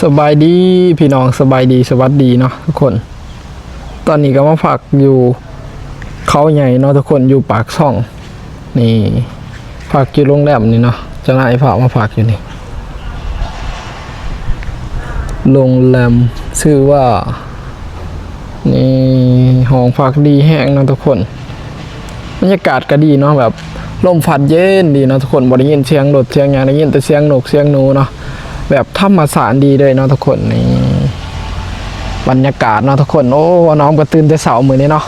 ສະບາຍດີພີ່ນ້ອງ ສະບາຍດີ ສະຫວັດດີເນາະທຸກຄົນ. ຕອນນີ້ກໍມາພັກຢູ່ເຂົາໃຫຍ່ເນາະທຸກຄົນ ຢູ່ປາກຊ່ອງ. ນີ້ພັກຢູ່ໂຮງແຮມນີ້ເນາະ ເຈົ້ານາຍພາມາພັກຢູ່ນີ້ ໂຮງແຮມຊື່ວ່າ ນີ້ ຫ້ອງພັກດີແຮງເນາະທຸກຄົນ. ບັນຍາກາດກໍດີເນາະ ແບບລົມພັດເຢັນດີເນາະທຸກຄົນ ບໍ່ໄດ້ຍິນສຽງລົດສຽງຫຍັງ ໄດ້ຍິນແຕ່ສຽງນົກສຽງໜູເນາະ ແບບທຳມະຊາດດີເລີຍເນາະທຸກຄົນ. ນີ້ບັນຍາກາດເນາະທຸກຄົນ. ໂອ້ ນ້ອງກໍຕື່ນແຕ່ເຊົ້າມື້ນີ້ເນາະ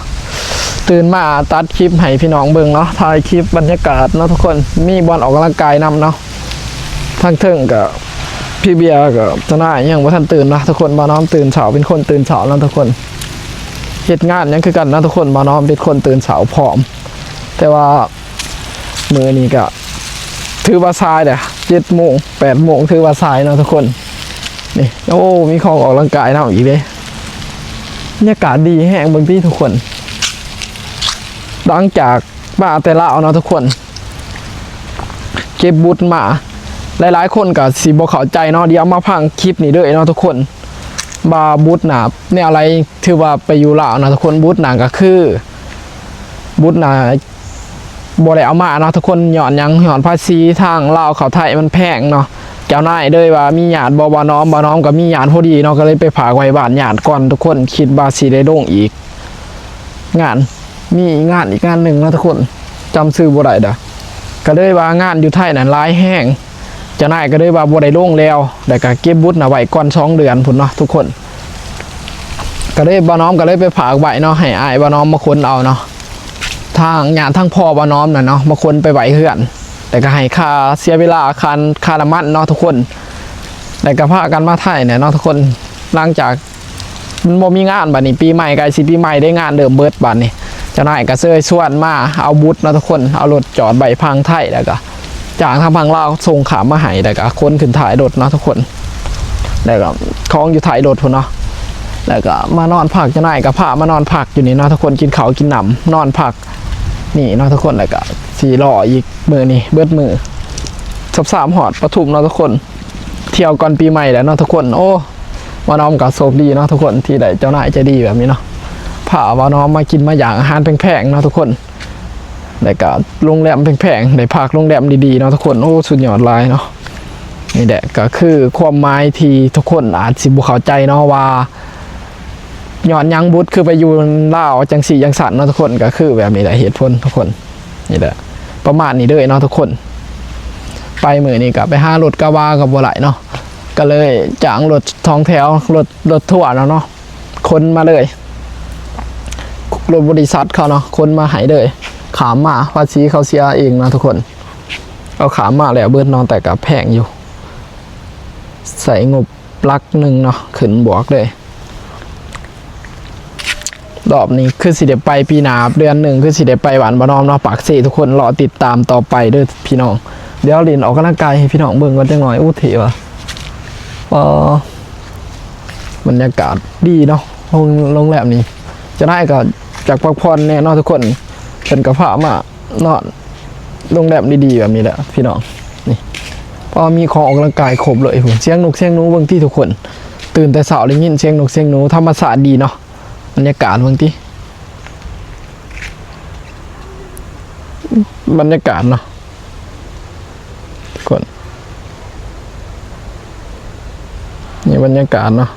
ຕື່ນມາຕັດຄລິບໃຫ້ພີ່ນ້ອງເບິ່ງເນາະ ຖ່າຍຄລິບບັນຍາກາດເນາະທຸກຄົນ. ມີບ່ອນອອກກຳລັງກາຍນຳເນາະ ທາງເທິງກໍ ພີ່ເບຍກໍເຈົ້ານາຍຍັງບໍ່ທັນຕື່ນເນາະທຸກຄົນ. ບ່າວນ້ອມຕື່ນເຊົ້າ ເປັນຄົນຕື່ນເຊົ້າເນາະທຸກຄົນ ເຮັດງານຫຍັງຄືກັນເນາະທຸກຄົນ. ບ່າວນ້ອມເປັນຄົນຕື່ນເຊົ້າພ້ອມ ແຕ່ວ່າມື້ນີ້ກໍຖືວ່າສາຍແຫຼະ ເຈັດໂມງ ແປດໂມງ ຖືວ່າສາຍເນາະທຸກຄົນ. ນີ້ ໂອ້ ມີຂອງອອກກຳລັງກາຍນຳອີກເດ້ ບັນຍາກາດດີແຮງ ເບິ່ງຕິທຸກຄົນ. ຫຼັງຈາກມາແຕ່ລາວເນາະທຸກຄົນ ເກັບບຸດມາ ຫຼາຍໆຄົນກໍຊິບໍ່ເຂົ້າໃຈເນາະ. ດຽວມາຟັງຄລິບນີ້ເດີເນາະທຸກຄົນ ວ່າບຸດນະແນວໃດ ຖືວ່າໄປຢູ່ລາວເນາະທຸກຄົນ ບຸດນະກໍຄື ບຸດນະບໍ່ໄດ້ເອົາມາເນາະທຸກຄົນ. ຍ້ອນຫຍັງ? ຍ້ອນພາສີທາງລາວເຂົ້າໄທມັນແພງເນາະ. ເຈົ້ານາຍເລີຍວ່າມີຍາດບໍ່ ບ່າວນ້ອມ ບ່າວນ້ອມກໍມີຍາດພໍດີເນາະ ກໍເລີຍໄປຝາກໄວ້ບ້ານຍາດກ່ອນທຸກຄົນ. ຄິດວ່າຊິໄດ້ລົງອີກ ງານ ມີງານອີກງານໜຶ່ງເນາະທຸກຄົນ ຈຳຊື່ບໍ່ໄດ້ດາ ກໍເລີຍວ່າງານຢູ່ໄທນັ້ນຫຼາຍແຮງ ເຈົ້ານາຍກໍເລີຍວ່າບໍ່ໄດ້ລົງແລ້ວ ແລ້ວກໍເກັບບຸດນະໄວ້ກ່ອນສອງເດືອນພຸ້ນເນາະທຸກຄົນ. ກໍເລີຍ ບ່າວນ້ອມກໍເລີຍໄປຝາກໄວ້ເນາະ ໃຫ້ອ້າຍບ່າວນ້ອມມາຂົນເອົາເນາະ ທາງຍາດທາງພໍ່ບ່າວນ້ອມນະເນາະ ມາຂົນໄປໄວ້ເຮືອນ ແລ້ວກໍໃຫ້ຄ່າເສຍເວລາ ຄ່າ ຄ່ານ້ຳມັນເນາະທຸກຄົນ. ແລ້ວກໍພາກັນມາໄທແຫຼະເນາະທຸກຄົນ. ຫຼັງຈາກ ມັນບໍ່ມີງານ ບາດນີ້ປີໃໝ່ ໃກ້ຊິປີໃໝ່ເດ້ ງານເລີ່ມເບິດ ບາດນີ້ເຈົ້ານາຍກໍເຊີຍຊວນມາເອົາບຸດເນາະທຸກຄົນ ເອົາລົດຈອດໄວ້ຝັ່ງໄທ ແລ້ວກໍຈ້າງທາງຝັ່ງລາວສົ່ງຂ້າມມາໃຫ້ ແລ້ວກໍຂົນຂຶ້ນທ້າຍລົດເນາະທຸກຄົນ ແລ້ວກໍຂອງຢູ່ທ້າຍລົດພຸ້ນເນາະ ແລ້ວກໍມານອນພັກ ເຈົ້ານາຍກໍພາມານອນພັກຢູ່ນີ້ເນາະທຸກຄົນ ກິນເຂົ້າກິນນ້ຳ ນອນພັກນີ້ເນາະທຸກຄົນ ແລ້ວກໍຊິລໍອີກມື້ນີ້ເບິດມື້ ສັບສາມຮອດປະທຸມເນາະທຸກຄົນ. ທ່ຽວກ່ອນປີໃໝ່ແຫຼະເນາະທຸກຄົນ. ໂອ້ ບ່າວນ້ອມກໍໂຊກດີເນາະທຸກຄົນ ທີ່ໄດ້ເຈົ້ານາຍໃຈດີແບບນີ້ເນາະ ພາບ່າວນ້ອມມາກິນມາຢ່າງອາຫານແພງໆເນາະທຸກຄົນ ແລ້ວກໍໂຮງແຮມແພງໆ ໄດ້ພັກໂຮງແຮມດີໆເນາະທຸກຄົນ. ໂອ້ ສຸດຍອດຫຼາຍເນາະ. ນີ້ແຫຼະກໍຄືຄວາມໝາຍທີ່ທຸກຄົນອາດຊິບໍ່ເຂົ້າໃຈເນາະວ່າ ຍ້ອນຫຍັງບຸດຄືໄປຢູ່ລາວຈັ່ງຊີ້ຈັ່ງຊັ້ນເນາະທຸກຄົນ ກໍຄືແບບນີ້ແຫຼະເຫດຜົນທຸກຄົນ. ນີ້ແຫຼະ ປະມານນີ້ເດີເນາະທຸກຄົນ. ໄປມື້ນີ້ກໍໄປຫາລົດກະວາກໍບໍ່ໄດ້ເນາະ ກໍເລີຍຈ້າງລົດສອງແຖວ ລົດ ລົດທົວເນາະ ເນາະ ຂົນມາເລີຍ ລົດບໍລິສັດເຂົາເນາະ ຂົນມາໃຫ້ເລີຍ. ຂ້າມມາ ພາສີເຂົາເສຍເອງເນາະທຸກຄົນ ເອົາຂ້າມມາແລ້ວເບິດເນາະ ແຕ່ກໍແພງຢູ່ ໃຊ້ງົບຫຼັກໜຶ່ງເນາະ ຂຶ້ນບວກເລີຍ. ລອບນີ້ຄືຊິໄດ້ໄປປີໜ້າ ເດືອນໜຶ່ງຄືຊິໄດ້ໄປບ້ານບ່າວນ້ອມເນາະ ປາກເຊທຸກຄົນ ລໍຕິດຕາມຕໍ່ໄປເດີພີ່ນ້ອງ. ດຽວຫຼິ້ນອອກກຳລັງກາຍໃຫ້ພີ່ນ້ອງເບິ່ງກ່ອນຈັກໜ້ອຍ. ໂອ້ ເທ່ວ່ະ ເອີ ບັນຍາກາດດີເນາະ ໂຮງ ໂຮງແຮມນີ້. ເຈົ້ານາຍກໍຢາກພັກຜ່ອນແດ່ເນາະທຸກຄົນ ເພິ່ນກໍພາມານອນໂຮງແຮມດີໆແບບນີ້ແຫຼະພີ່ນ້ອງ. ນີ້ ເພາະວ່າມີຂອງອອກກຳລັງກາຍຄົບເລີຍ ສຽງນົກສຽງໜູ ເບິ່ງຕິທຸກຄົນ ຕື່ນແຕ່ເຊົ້າໄດ້ຍິນສຽງນົກສຽງໜູ ທຳມະຊາດດີເນາະ. ບັນຍາກາດເບິ່ງຕິ ບັນຍາກາດເນາະ ທຸກຄົນ ນີ້ບັນຍາກາດເນາະ.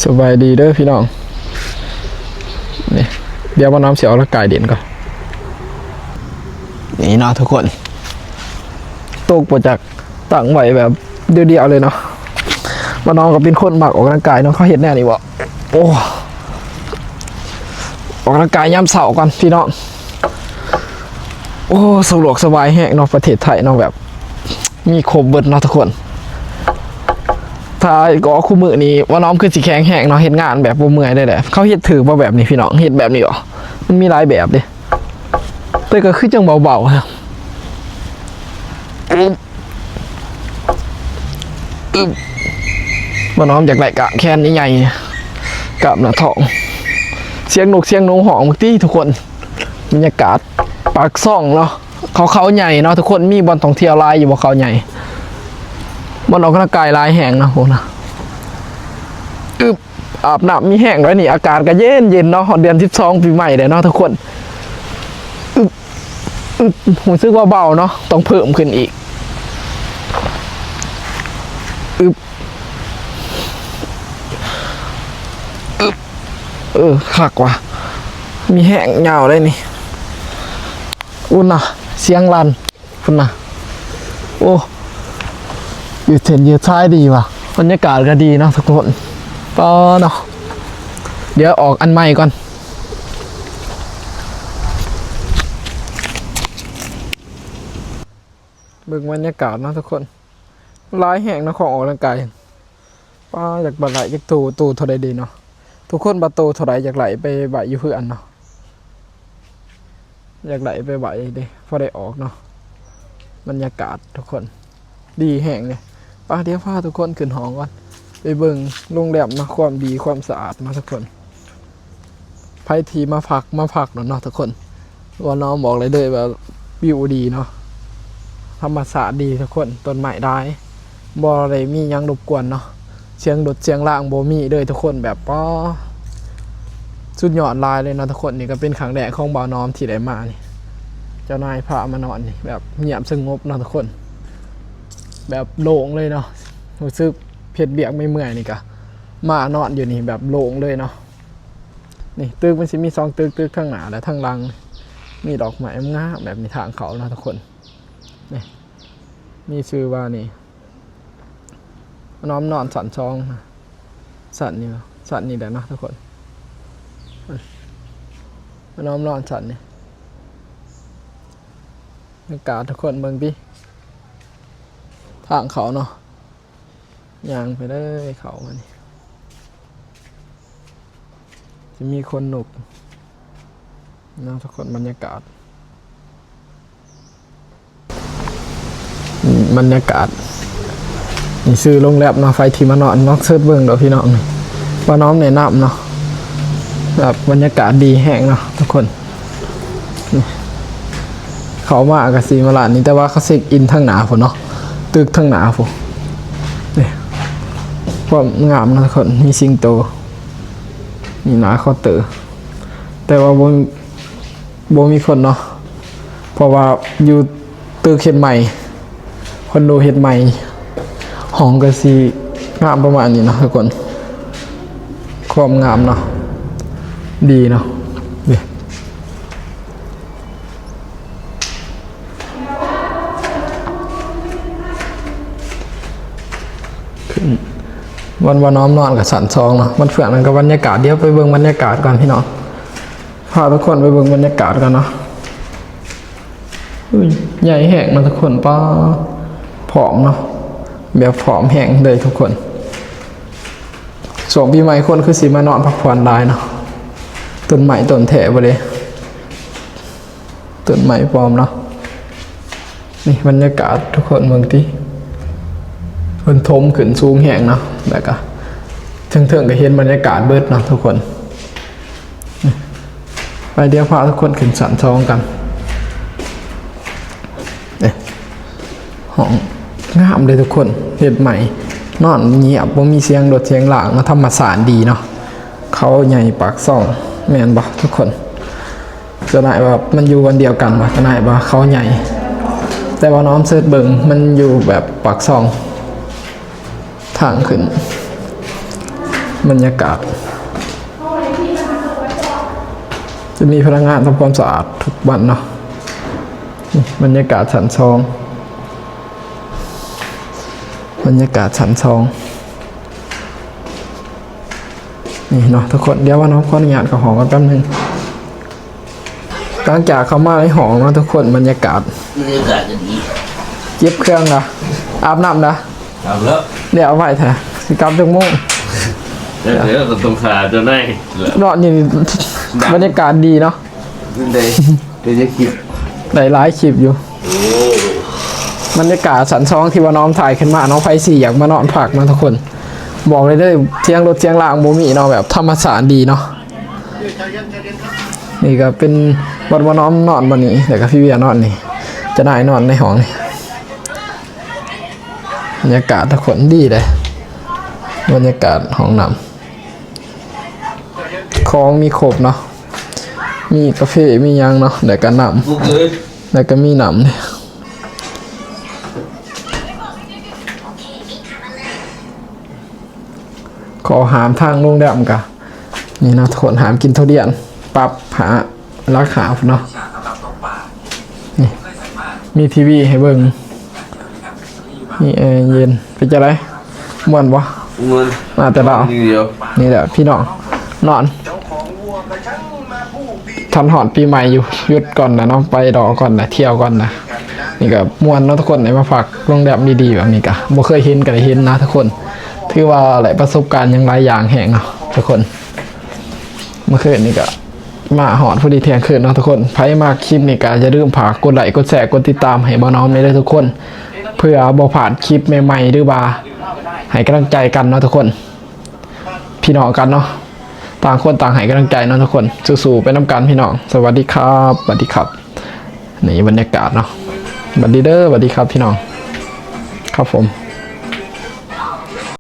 ສະບາຍດີເດີພີ່ນ້ອງ. ນີ້ ດຽວບ່າວນ້ອມຊິອອກກຳລັງກາຍຫຼິ້ນກ່ອນ. ນີ້ເນາະທຸກຄົນ ຕົກບໍ່ຈັກ ຕັ້ງໄວ້ແບບດຽວໆເລີຍເນາະ. ບ່າວນ້ອມກໍເປັນຄົນມັກອອກກຳລັງກາຍເນາະ ເຂົາເຮັດແນວນີ້ບໍ່? ໂອ້ ອອກກຳລັງກາຍຍາມເຊົ້າກ່ອນພີ່ນ້ອງ. ໂອ້ ສະດວກສະບາຍແຮງເນາະ ປະເທດໄທເນາະ ແບບມີຄົບເບິດເນາະທຸກຄົນ. ຖ້າກໍຄູ່ມື້ນີ້ບ່າວນ້ອມຄືຊິແຂງແຮງເນາະ ເຮັດງານແບບບໍ່ເມື່ອຍເລີຍແຫຼະ. ເຂົາເຮັດຖືກບໍ່ແບບນີ້ພີ່ນ້ອງ ເຮັດແບບນີ້ບໍ່? ມັນມີຫຼາຍແບບເດ້ ແຕ່ກໍຄືຈັ່ງເບົາໆ ອຶບ ອຶບ ບ່າວນ້ອມຢາກໄດ້ກະແຂນໃຫຍ່ໆ ກະໜ້າທ້ອງ. ສຽງນົກສຽງໜູຮ້ອງເມື່ອກີ້ທຸກຄົນ ບັນຍາກາດປາກຊ່ອງເນາະ. ເຂົາ ເຂົາໃຫຍ່ເນາະທຸກຄົນ. ມີບ່ອນທ່ອງທ່ຽວຫຼາຍຢູ່ບໍ່ ເຂົາໃຫຍ່? ບ່ອນອອກກຳລັງກາຍຫຼາຍແຮງເນາະ ພຸ້ນນະ. ອຶບ ອາບນ້ຳມີແຮງແລ້ວນີ້ ອາກາດກໍເຢັນໆເນາະ ຮອດເດືອນສິບສອງປີໃໝ່ແລ້ວເນາະທຸກຄົນ. ອຶບ ອຶບ ຮູ້ສຶກວ່າເບົາເນາະ ຕ້ອງເພີ່ມຂຶ້ນອີກ. ອຶບ ອຶບ ເອີ ຄັກວ່ະ ມີແຮງຍາວເລີຍນີ້. ອຸ້ນນະ ສຽງລັນ ພຸ້ນນະ. ໂອ້ ຢືດເສັ້ນຢືດສາຍດີວ່ະ. ບັນຍາກາດກໍດີເນາະທຸກຄົນ. ປາເນາະ ດຽວອອກອັນໃໝ່ກ່ອນ. ເບິ່ງບັນຍາກາດເນາະທຸກຄົນ. ຫຼາຍແຮງເນາະ ຂອງອອກກຳລັງກາຍ. ປ້າ ຢາກໄປໄຫຼຈັກໂຕ ໂຕເທົ່າໃດເດເນາະທຸກຄົນ? ວ່າໂຕເທົ່າໃດ ຢາກໄຫຼໄປໄວ້ຢູ່ເຮືອນເນາະ ຢາກໄຫຼໄປໄວ້ເດ້ ພໍໄດ້ອອກເນາະ. ບັນຍາກາດທຸກຄົນ ດີແຮງເດ້. ໄປ ດຽວພາທຸກຄົນຂຶ້ນຫ້ອງກ່ອນ ໄປເບິ່ງໂຮງແຮມເນາະ ຄວາມດີຄວາມສະອາດເນາະທຸກຄົນ. ໃຜທີ່ມາພັກ ມາພັກໂລດເນາະທຸກຄົນ. ບ່າວນ້ອມບອກໄດ້ເລີຍວ່າວິວດີເນາະ ທຳມະຊາດດີທຸກຄົນ ຕົ້ນໄມ້ຫຼາຍ ບໍ່ໄດ້ມີຫຍັງລົບກວນເນາະ. ສຽງລົດສຽງລາງບໍ່ມີເລີຍທຸກຄົນ ແບບ ປາ ສຸດຍອດຫຼາຍເລີຍເນາະທຸກຄົນ. ນີ້ກໍເປັນຄັ້ງແລກຂອງບ່າວນ້ອມທີ່ໄດ້ມານີ້ ເຈົ້ານາຍພາມານອນນີ້ ແບບງຽບສະຫງົບເນາະທຸກຄົນ ແບບໂລ່ງເລີຍເນາະ. ຮູ້ສຶກເຮັດວຽກເມື່ອຍໆນີ້ກໍມານອນຢູ່ນີ້ແບບໂລ່ງເລີຍເນາະ. ນີ້ຕຶກມັນຊິມີສອງຕຶກ ຕຶກທາງໜ້າ ແລະ ທາງຫຼັງ ມີດອກໄມ້ງາມໆແບບນີ້ ທາງເຂົ້າເນາະທຸກຄົນ. ນີ້ ມີຊື່ວ່ານີ້ ນ້ອມນອນຊັ້ນສອງນະ ຊັ້ນນີ້ ຊັ້ນນີ້ແຫຼະເນາະທຸກຄົນ. ນ້ອມນອນຊັ້ນນີ້ ບັນຍາກາດທຸກຄົນເບິ່ງຕິ ທາງເຂົ້າເນາະ. ຍ່າງໄປເລີຍ ເຂົ້າມານີ້ ຈະມີຂົນນົກເນາະທຸກຄົນ. ບັນຍາກາດ ບັນຍາກາດ ນີ້ຊື່ໂຮງແຮມເນາະ. ໃຜທີ່ມານອນ ລອງເສີດເບິ່ງເດີພີ່ນ້ອງ ນີ້ ບ່າວນ້ອມແນະນຳເນາະ. ແບບບັນຍາກາດດີແຮງເນາະທຸກຄົນ. ນີ້ ເຂົ້າມາກໍຊິມາຮ້ານນີ້ ແຕ່ວ່າເຂົາເຊັກອິນທາງໜ້າພຸ້ນເນາະ ຕຶກທາງໜ້າພຸ້ນ. ນີ້ ຄວາມງາມເນາະທຸກຄົນ ມີສິງໂຕ ມີໜ້າເຄົາເຕີ ແຕ່ວ່າບໍ່ ບໍ່ມີຄົນເນາະ ເພາະວ່າຢູ່ຕຶກເຮັດໃໝ່ ຄອນໂດເຮັດໃໝ່ ຫ້ອງກໍຊິງາມປະມານນີ້ເນາະທຸກຄົນ. ຄວາມງາມເນາະ ດີເນາະ. ນີ້ ບ່ອນບ່າວນ້ອມນອນກໍຊັ້ນສອງເນາະ. ມັນເພື່ອນກັບບັນຍາກາດ ດຽວໄປເບິ່ງບັນຍາກາດກ່ອນພີ່ນ້ອງ. ພາທຸກຄົນໄປເບິ່ງບັນຍາກາດກ່ອນເນາະ. ອຸ້ຍ ໃຫຍ່ແຮງເນາະທຸກຄົນ ປ້າ ພ້ອມເນາະ ແບບພ້ອມແຮງເລີຍທຸກຄົນ. ຊ່ວງປີໃໝ່ຄົນຄືຊິມານອນພັກຜ່ອນຫຼາຍເນາະ. ຕົ້ນໄມ້ຕົ້ນແທ້ບໍ່ເດ້ ຕົ້ນໄມ້ປ້ອມເນາະ. ນີ້ບັນຍາກາດທຸກຄົນເບິ່ງຕິ ເພິ່ນຖົມຂຶ້ນສູງແຮງເນາະ ແລ້ວກະເທິງໆກໍເຫັນບັນຍາກາດເບິດເນາະທຸກຄົນ. ໄປ ດຽວພາທຸກຄົນຂຶ້ນຊັ້ນສອງກັນ. ເອີ ຫ້ອງງາມເດ້ທຸກຄົນ ເຮັດໃໝ່ ນອນງຽບ ບໍ່ມີສຽງລົດສຽງລາງເນາະ ທຳມະຊາດດີເນາະ. ເຂົາໃຫຍ່ປາກຊ່ອງ ແມ່ນບໍ່ທຸກຄົນ? ເຈົ້ານາຍວ່າມັນຢູ່ບ່ອນດຽວກັນບໍ່? ເຈົ້ານາຍວ່າເຂົາໃຫຍ່ ແຕ່ວ່ານ້ອງເສີດເບິ່ງ ມັນຢູ່ແບບປາກຊ່ອງ ທາງຂຶ້ນ ບັນຍາກາດ ຈະມີພະນັກງານທຳຄວາມສະອາດທຸກວັນເນາະ. ນີ້ບັນຍາກາດຊັ້ນສອງ ບັນຍາກາດຊັ້ນສອງ ນີ້ເນາະທຸກຄົນ. ດຽວວ່ານ້ອງຂໍອະນຸຍາດເຂົ້າຫ້ອງກ່ອນແປັບໜຶ່ງ. ຫຼັງຈາກເຂົ້າມາໃນຫ້ອງເນາະທຸກຄົນ ບັນຍາກາດ ບັນຍາກາດຈະດີ. ເກັບເຄື່ອງລະ ອາບນ້ຳລະ ອາບແລ້ວ ແລ້ວໄວແທ້ ຊິກັບຈັກໂມງ? ແລ້ວ ແລ້ວກໍຕ້ອງຖ້າເຈົ້ານາຍ ເນາະ ນີ້ບັນຍາກາດດີເນາະ. ເປັນໃດ ເປັນຫຍັງຄລິບ ໄດ້ຫຼາຍຄລິບຢູ່. ໂອ້ ບັນຍາກາດຊັ້ນສອງທີ່ວ່ານ້ອງຖ່າຍຂຶ້ນມາເນາະ ໃຜຊິຢາກມານອນພັກເນາະທຸກຄົນ ບອກໄດ້ເລີຍ ສຽງລົດສຽງລາງບໍ່ມີເນາະ ແບບທຳມະຊາດດີເນາະ. ນີ້ກໍເປັນບ່ອນ ບ່ອນນ້ອງນອນບ່ອນນີ້ ແລ້ວກໍພີ່ເວຍນອນນີ້. ເຈົ້ານາຍນອນໃນຫ້ອງນີ້. ບັນຍາກາດທຸກຄົນດີເດ້ ບັນຍາກາດຫ້ອງນ້ຳ ຂອງມີຄົບເນາະ ມີກາເຟ ມີຫຍັງເນາະ ແລ້ວກໍນ້ຳ ແລ້ວກໍມີນ້ຳເດ້. ຂໍ້ຫ້າມທາງໂຮງແຮມກະນີ້ເນາະທຸກຄົນ ຫ້າມກິນທຸລຽນ ປັບຫ້າ ຫຼັກຫ້າພຸ້ນເນາະ. ນີ້ມີທີວີໃຫ້ເບິ່ງ ມີແອເຢັນ ເປັນຈັ່ງໃດ ມ່ວນບໍ່? ມ່ວນ ມາແຕ່ລາວ ນີ້ແຫຼະພີ່ນ້ອງ ນອນ ທັນຮອດປີໃໝ່ຢູ່ ຢຸດກ່ອນນະເນາະ ໄປຫຼໍ່ກ່ອນນະ ທ່ຽວກ່ອນນະ. ນີ້ກໍມ່ວນເນາະທຸກຄົນ ໄດ້ມາພັກໂຮງແຮມດີໆແບບນີ້ ກໍບໍ່ເຄີຍເຫັນ ກໍໄດ້ເຫັນນະທຸກຄົນ ຖືວ່າໄດ້ປະສົບການຫຍັງຫຼາຍຢ່າງແຮງເນາະທຸກຄົນ. ເມື່ອຄືນນີ້ກໍມາຮອດພໍດີທ່ຽງຄືນເນາະທຸກຄົນ. ໃຜມັກຄລິບນີ້ກໍຢ່າລືມຝາກກົດໄລ້ ກົດແຊ ກົດຕິດຕາມໃຫ້ບ່າວນ້ອມແດ່ເດີທຸກຄົນ ເພື່ອບໍ່ພາດຄລິບໃໝ່ໆ ຫຼືວ່າໃຫ້ກຳລັງໃຈກັນເນາະທຸກຄົນ. ພີ່ນ້ອງກັນເນາະ ຕ່າງຄົນຕ່າງໃຫ້ກຳລັງໃຈເນາະທຸກຄົນ ສູ້ໆໄປນຳກັນພີ່ນ້ອງ. ສະຫວັດດີຄັບ ສະຫວັດດີຄັບ. ນີ້ບັນຍາກາດເນາະ ຫວັດດີເດີ ຫວັດດີຄັບພີ່ນ້ອງ ຄັບຜົມ.